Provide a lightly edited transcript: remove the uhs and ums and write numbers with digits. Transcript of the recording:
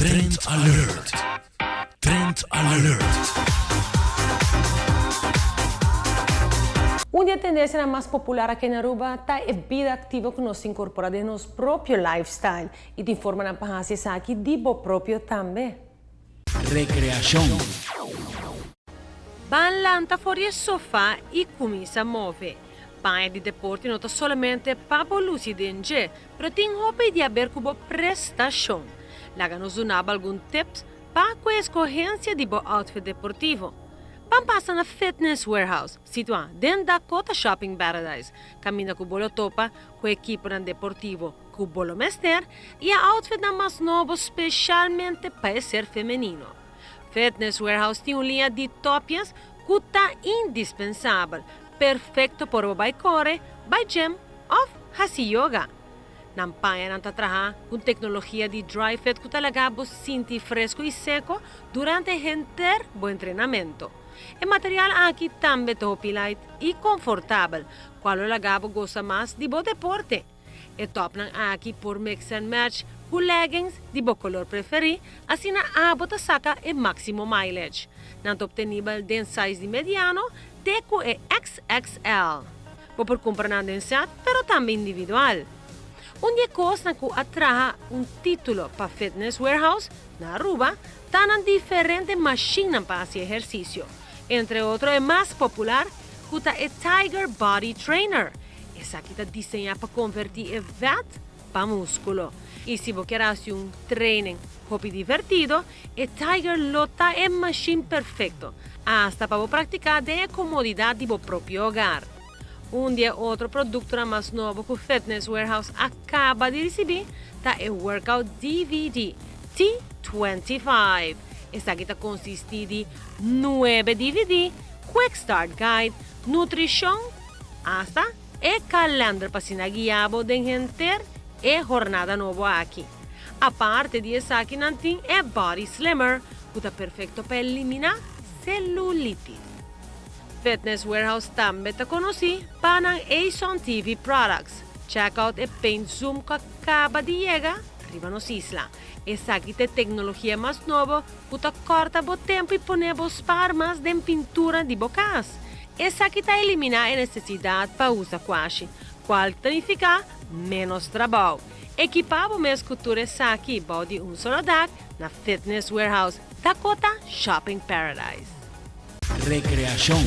Trend Alert! Trend Alert! Un di e tendencianan mas popular aki na Aruba ta e bida activo cu nos ta incorpora den nos propio lifestyle y tin formanan pa haci esaki di bo propio tambe. Recreacion. Ban lanta for di e sofa y cuminsa move. Paña di deporte no ta solamente pa bo luci den dje, pero tin hopi di haber cu bo prestacion. Laga nos duna bo algun tips pa cu e escogencia di bo outfit deportivo. Ban pasa na Fitness Warehouse, situa den Dakota Shopping Paradise, caminda cu bo lo topa cu ekiponan deportivo cu bo lo mester y e outfitnan mas nobo specialmente pa e ser femenino. Fitness Warehouse tin un liña di topjes cu ta indispensabel, perfecto por bo bay core, bay gym of haci yoga. Nan pañanan ta traha cu tecnologia di dry fit cu ta laga bo sinti fresco y seco durante henter bo entrenamento. E material aki tambe ta hopi light y confortabel, cual lo laga bo gosa mas di bo deporte. E topnan aki por mix and match cu leggings di bo color preferi, asina abo ta saca e maximo mileage. Nan ta obtenibel den size di mediano te cu e XXL. Bo por cumpra nan den set, pero tambe individual. Un di e cosnan cu a traha un titulo pa Fitness Warehouse na Aruba ta nan diferente mashinnan pa haci ehercicio. Entre otro e mas popular cu ta e Tiger Body Trainer. Esaki ta diseña pa converti e vet pa musculo. Y si bo kier haci un training hopi divertido, e Tiger lo ta e mashin perfecto, hasta pa bo practica den e comodidad di bo propio hogar. Un di e otro productonan mas nobo cu Fitness Warehouse a caba di ricibi ta e Workout DVD T25. Esaki ta consisti di nuebe DVD, Quick Start Guide, nutricion, hasta e kalender pa asina guia bo den henter e hornada nobo aki. Aparte di esaki nan tin e Body Slimmer ku ta perfekto pa eliminá selulitis. Fitness Warehouse tambe ta konosí pa nan Ason TV products. Check out e Paint Zoom ku a kaba di yega riba nos isla. Esaki ta e teknologia mas nobo ku ta kòrta bo tempu i pone bo spar mas den pintura di bo kas. Esaki ta eliminá e nesesidat pa usa kuashi, kual ta nifiká ménos trabou. Ekipá bo mes ku tur esaki bou di un solo dak na Fitness Warehouse, Dakota Shopping Paradise. Rekreashon.